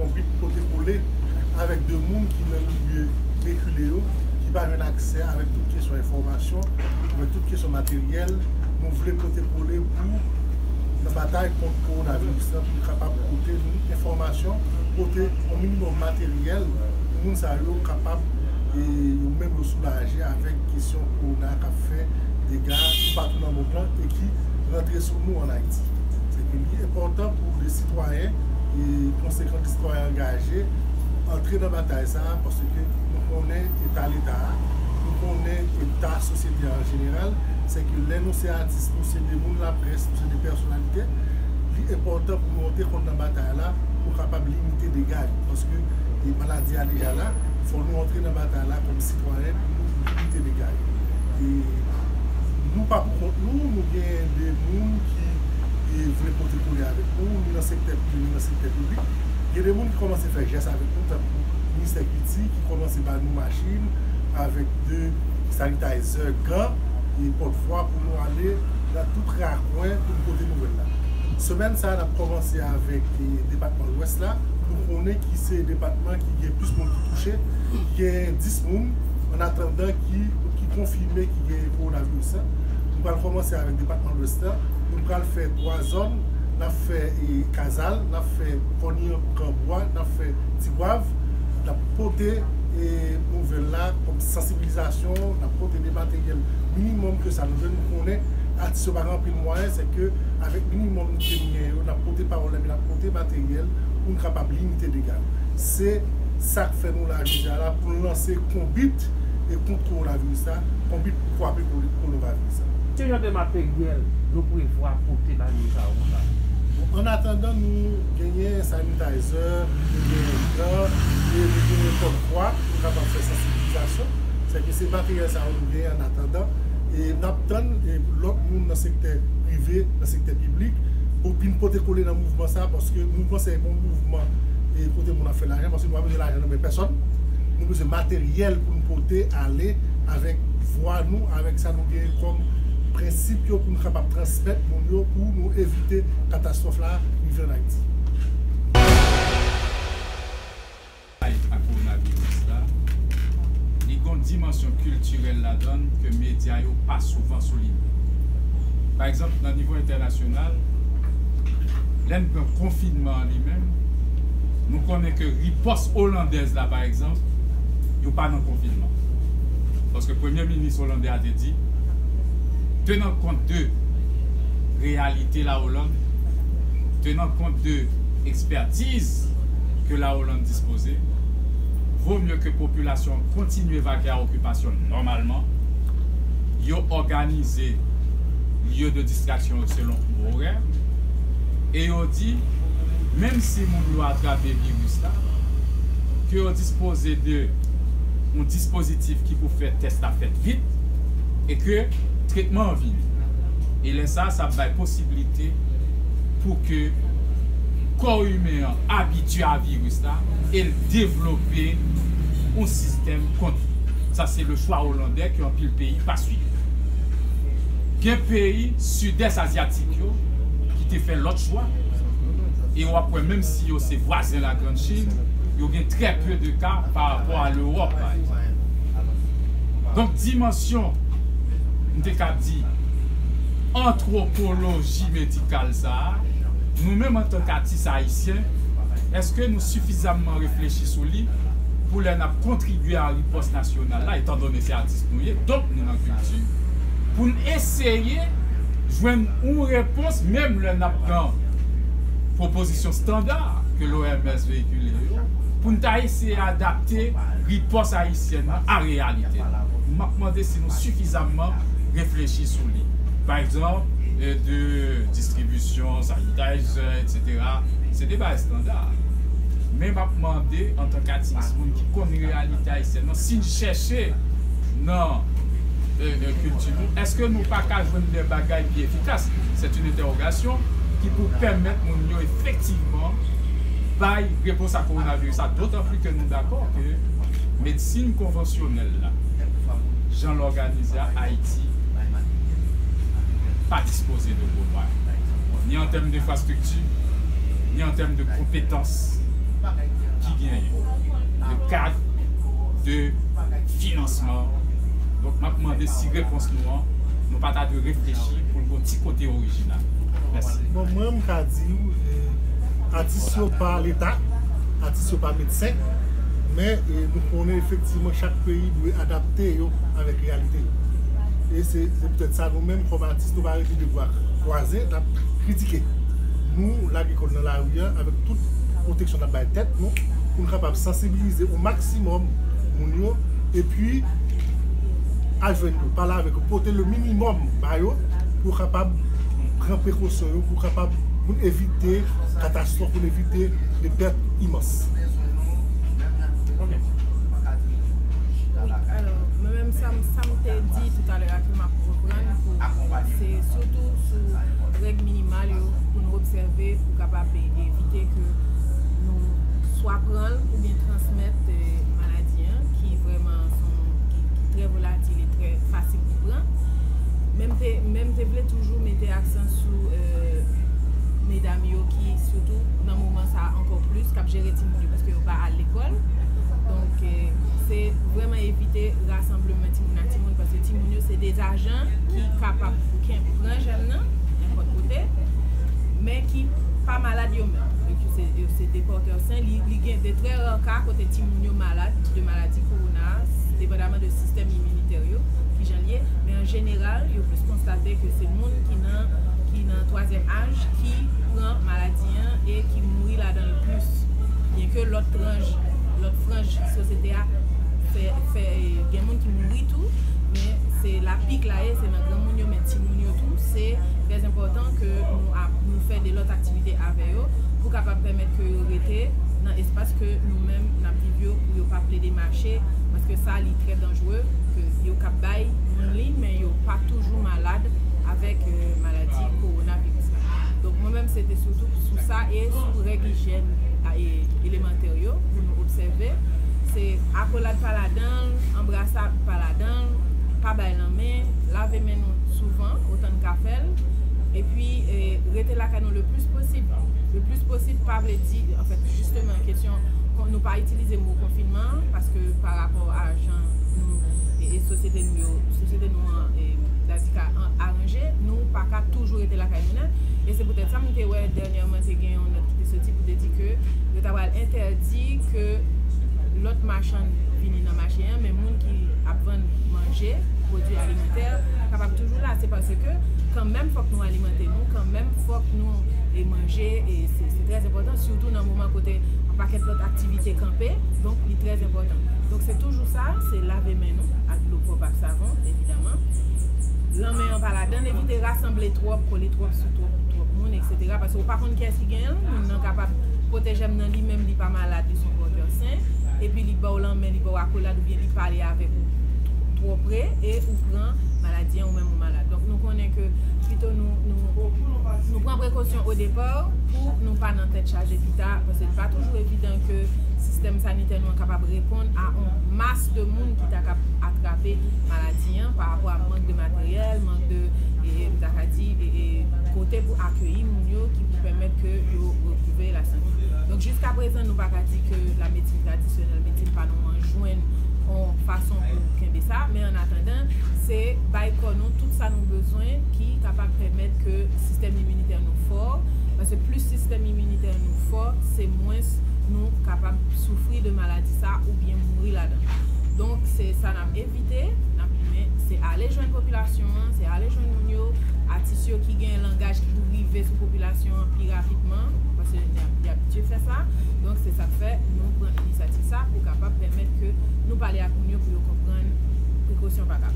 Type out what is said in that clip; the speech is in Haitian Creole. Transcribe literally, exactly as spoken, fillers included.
Konbit pote kole avèk de moun ki nan milye rekile yo, ki pa jwenn aksè avèk tout kesyon enfòmasyon, avèk tout kesyon materyèl. Nou vle pote kole pou nan batay kont kowonaviris la, pou kapab pote nou enfòmasyon, pote yon minimòm materyèl pou moun sa yo kapab, e, yo menm yo soulaje avèk kesyon kowona k ap fè dega toupatou nan mond lan e ki rantre sou nou ann Ayiti. Se ke li enpòtan pou de sitwayen e konsekan de sitwayen angaje antre nan batay sa a, paske nou konnen eta leta a, nou konnen eta sosyete a an jeneral, se ke lè nou se atis, nou se de moun laprès, nou se de pèsonalite, li enpòtan pou nou antre kont nan batay la, pou kapab limite dega yo, paske, e, maladi a deja la, fò nou antre nan batay la kòm sitwayen pou nou limite dega yo. E nou pa pou kont nou, nou gen de moun ki, e, vle pote kole avèk nou, ni nan sektè prive, ni nan sektè piblik. Gen de moun ki kòmanse fè jès avèk nou, tankou Ministè Kilti, ki kòmanse ba nou machin avèk de sanitizer, gan, e pòtvwa pou nou ale nan tout rakwen pou n pote nouvèl la. Semèn sa a, n ap kòmanse avèk, e, depatman Lwès la. Nou konnen ki se depatman ki gen plis moun ki touche, ki gen dis moun, ann atandan ki, ki konfime ki gen kowonaviris la. Nou pral kòmanse avèk depatman Lwès la. Nou pral fè twa zòn. N ap fè, e, Kazal, n ap fè Kònyan, Granbwa, n ap fè Tigwav. N ap pote, e, nouvèl la kòm sansibilizasyon, n ap pote de materyèl minimòm ke sa nou jwenn. Nou konnen atis yo pa gen anpil mwayen, se ke avèk minimòm ke nou genyen yo, n ap pote pawòl epi n ap pote materyèl pou n kapab limite dega yo. Se sa k fè nou la jodi a la pou n lanse konbit e kont kowonaviris la, konbit pou kwape kowonaviris la. Ki jan de materyèl nou prevwa pote ba moun sa yo konsa? Bon, ann atandan, nou genyen sanitizer, nou genyen gan, e nou genyen pòtvwa pou kapab fè sansibilizasyon. Se ke se materyèl sa yo nou genyen ann atandan. E n ap tann, e, lòt moun nan sektè prive, nan sektè piblik, pou vin pote kole nan mouvman sa, paske mouvman se yon mouvman, e, kote moun ap fè lajan, paske nou pa bezwen lajan nan men pèsòn. Nou bezwen materyèl pou n pote ale avèk vwa nou, avèk sa nou genyen kòm prensip yo pou nou kapab transmèt moun yo, pou nou evite katastwòf la rive ann Ayiti. Ak kowonaviris la, li gen yon dimansyon kiltirèl ladan l ke medya yo pa souvan souliye. Pa egzanp, nan nivo entènasyonal, lè n pran konfinman an li menm, nou konnen ke ripòs olandèz la, pa egzanp, yo pa nan konfinman. Paske premye minis olandè a te di, tenant compte de réalité la Hollande, tenant compte de expertise que la Hollande disposait, vo mye ke popilasyon an kontinye vake a okipasyon nòmalman, yo òganize lye de distraksyon yo selon orè, e yo di, menm si moun yo atrape viris la, ke yo dispoze de yon dispozitif ki pou fè tès la fèt vit, e ke tretman an vini. E lè sa a, sa ap bay posiblite pou ke kò imen an abitye a viris la e l devlope yon sistèm kont li. Sa se le chwa olandè ke anpil peyi pa swiv. Gen peyi sidès azyatik yo ki te fè lòt chwa, e w ap wè menm si yo se vwazen la Grann Chin, yo gen trè pe de ka pa rapò a Lewòp, pa egzanp. Donk, dimansyon, m te ka di, antwopoloji medikal sa a, nou menm antank atis ayisyen, èske nou sifizamman reflechi sou li pou lè n ap kontribye a ripòs nasyonal la, etandone se atis nou ye, donk nou nan kilti, pou n eseye jwenn yon repons, menm lè n ap pran pwopozisyon estanda ke l'O M S veyikile yo, pou n ta eseye adapte ripòs ayisyèn nan a reyalite n. M ap mande si nou sifizamman reflechi sou li. Pa egzanp, e, de distribisyon sanitizer, etsetera. Se de bagay estanda. Men m ap mande, antank atis, moun ki konn reyalite ayisyèn nan, si n chèche nan, e, e, kilti nou, èske nou pa ka jwenn de bagay pi efikas? C'est une interrogation ki pou pèmèt moun yo efektivman bay repons a kowonaviris la, dotan pli ke nou dakò ke medsin konvansyonèl la, jan l òganize a Ayiti, pa dispoze de gwo mwayen, ni an tèm de enfrastrikti, ni an tèm de konpetans. ki genyen le kad de finansman. Donk, m ap mande si repons nou an, nou pa ta dwe reflechi pou l gon ti kote orijinal. Mèsi. Bon, mwen, m ka di w, eh, atis yo pa Leta, atis yo pa medsen, men, eh, nou konnen efektivman chak peyi dwe adapte yo avèk reyalite yo. E se, se poutèt sa, nou menm, kòm atis, nou pa rete de bra kwaze, n ap kritike. Nou lage kò n nan lari a avèk tout pwoteksyon n ap bay tèt nou, pou n kapab sansibilize o maksimòm moun yo, epi al jwenn yo, pale avèk yo, pote le minimòm ba yo, pou yo kapab pran prekosyon yo, pou kapab, pou n evite katastwòf, pou n evite de pèt imans. Wi, alò, mwen menm, sa m, sa m te di toutalè a ke m ap reprann, pou, se sitou sou règ minimal yo pou nou obsève, pou kapab evite ke nou swa pran l oubyen transmèt, eh, maladi an, ki vrèman se yon, ki, ki trè volatil e trè fasil pou pran. Men m te, men m te vle toujou mete aksan sou, eh, medam yo ki, sitou nan moman sa a ankò plis, k ap jere timoun yo paske yo pa al lekòl. Donk, eh, se vrèman evite rasanbleman timoun ak timoun, paske timoun yo se de ajan ki kapab ken-, pran jèm nan nenpòt kote, men ki pa malad yo menm. E ki se, yo se de pòtè sen, li, li gen de trè ra ka kote timoun yo malad de maladi kowona, depandaman de sistèm iminitè yo, kijan l ye. Men an jeneral, yo plis konstate ke se moun ki nan, ki nan twazyèm aj ki pran maladi an e ki mouri ladan l plis. Byenke lòt tranj, lòt franj sosyete a fè, fè, gen moun ki mouri tou, men se la pik la ye, se nan granmoun yo, men timoun yo tou, se trè enpòtan ke nou ap, nou fè de lòt aktivite avè yo pou kapab pèmèt ke yo rete nan espas ke nou menm n ap viv yo, pou yo pa plede mache, paske sa li trè danjere, ke yo ka bay moun li, men yo pa toujou malad avèk, eh, maladi kowonaviris la. Donk, mwen menm, se te sitou sou sa e sou règ ijyèn, a, e, elemantè yo pou nou obsève. Se akolad pa ladan l, anbrasad pa ladan l, pa bay lanmen, lave men nou souvan, otan n ka fè l. Epi, eh, rete lakay nou le plis posib. Le plis posib pa vle di, anfèt, jisteman, kesyon, kon-, nou pa itilize mo konfinman an, paske pa rapò a jan nou, e, e sosyete nou yo, sosyete nou an, e, Dayiti ka an-, aranje, nou pa ka toujou rete lakay nou nèt. E se poutèt sa, m te wè dènyèman, te gen yon nòt ki te soti pou te di ke yo ta pral entèdi ke lòt machann vini nan mache an, men moun ki ap vann manje, pwodui alimantè, kapab toujou la. Se paske kanmenm fòk nou alimante nou, kanmenm fòk nou, e, manje, e se, se trè enpòtan, sitou nan moman kote yon pakèt lòt aktivite kanpe, donk li trè enpòtan. Donk se toujou sa, se lave men nou ak dlo pwòp ak savon, evidaman. Lanmen an pa ladan l, evite rasanble twòp, kole twòp sou twòp, twòp moun, etsetera. Paske ou pa konn kiyès ki genyen l, moun nan kapab pote jèm nan li menm, li pa malad, li se yon pòtè sen, epi li ba w lanmen, li ba w akolad oubyen li pale avèk ou twò pre e ou pran maladi an, ou menm ou malad. Donk nou konnen ke pito nou, nou, nou pran prekosyon o depa pou nou pa nan tèt chaje pita, paske li pa toujou evidan ke sistèm sanitè nou an kapab reponn a yon mas de moun ki ta kab atrape maladi an pa rapò a mank de materyèl, mank de, e, e, m ta ka di, e, e, kote pou akeyi moun yo ki pou pèmèt ke yo retwouve lasante. Donk, jiskaprezan, nou pa ka di ke lamedsin tradisyonèl, medsin pa nou an, jwenn yon fason pou kenbe sa, men an atandan, se bay kò nou tout sa nou bezwen ki kapab pèmèt ke sistèm iminitè nou fò, paske plis sistèm iminitè nou fò, se mwens nou kapab soufri de maladi sa oubyen mouri ladan. Donk, se sa n ap evite, n ap, men se ale jwenn popilasyon an, se ale jwenn moun yo, atis yo ki gen langaj ki pou rive sou popilasyon an pi rapidman, paske y ap, y abitye fè sa. Donk, se sa k fè nou pran inisyativ sa pou kapab pèmèt ke nou pale ak moun yo pou yo konprann prekosyon pa ka.